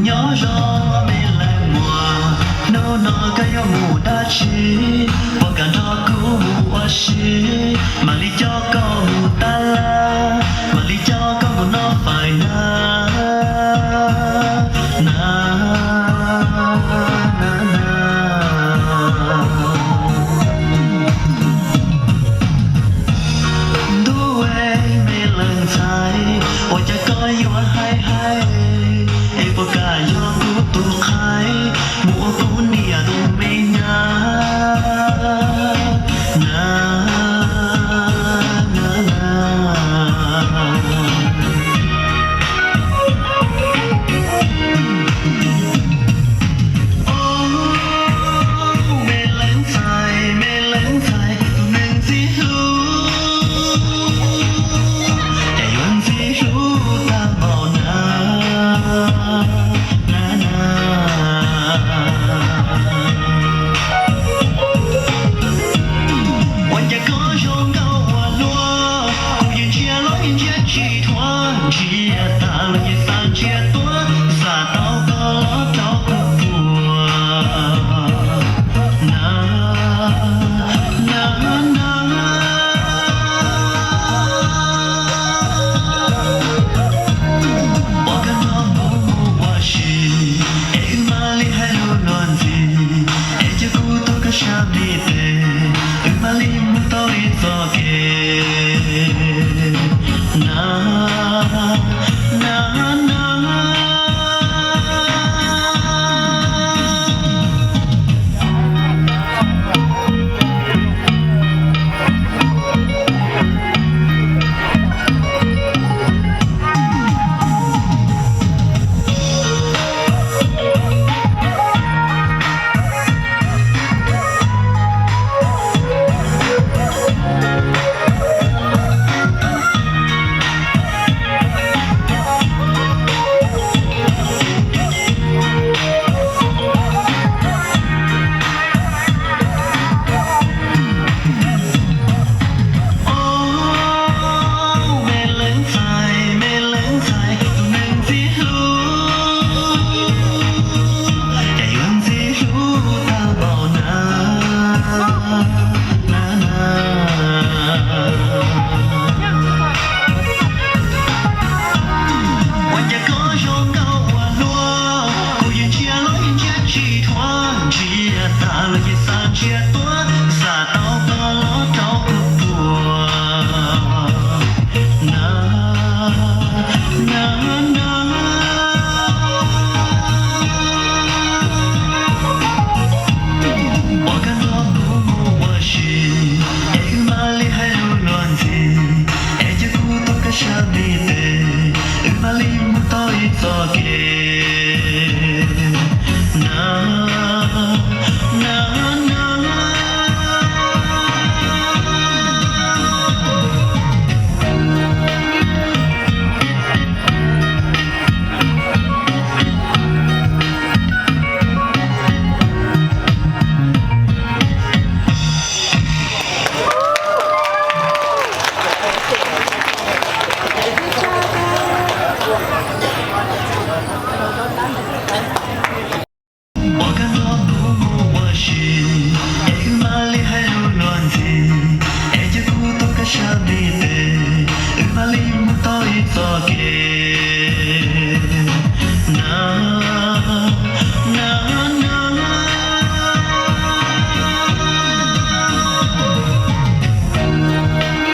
Nyob zoo me leej muam, hnub no koj yuav mus dab tsi? Puas kam nrog kuv mus ua si? Mam li coj koj mus tab laj, mam li coj koj mus noj fais na, na, na, na. Ntuj, me leej ntxhais, ua cas koj yuav hais hais, es puas kam yog kuv tus qhaib mus ua kuv niam tus me nyab na, na, na. Me leej ntxhais, me leej ntxhais, tus neeg ntxim hlub, cas yuav ntxim hlub tag npaum na, na, na. Ua cas koj zoo nkauj ua luaj, kuv yeej ntsia los yeej ntsia tsis thuav, ntsia tas los yeej xav ntsia tuaj, xav tau koj los rau kuv puas na, na, na. Ua koj nrog kuv mus ua si, es wb mam li hais lus luag ntxhi, es cia kuv tuav koj sab me tes, wb mam li mus tau ib txoj kev na, na, na. Me leej ntxhais, me leej ntxhais, tus neeg ntxim hlub, cas yuav ntxim hlub tag npaum na, na, na. Ua cas koj zoo nkauj ua luaj, kuv yeej ntsia los yeej ntsia tsis thuav, ntsia tas los yeej xav ntsia tuaj, xav tau koj los rau kuv puas na, na, na. Ua koj nrog kuv mus ua si, es wb mam li hais lus luag ntxhi, es cia kuv tuav koj sab me tes, wb mam li mus tau ib txoj kev na, na, na. Ua koj nrog kuv mus ua si, es wb mam li hais lus luag ntxhi, es cia kuv tuav koj sab me tes, wb mam li mus tau ib txoj kev na,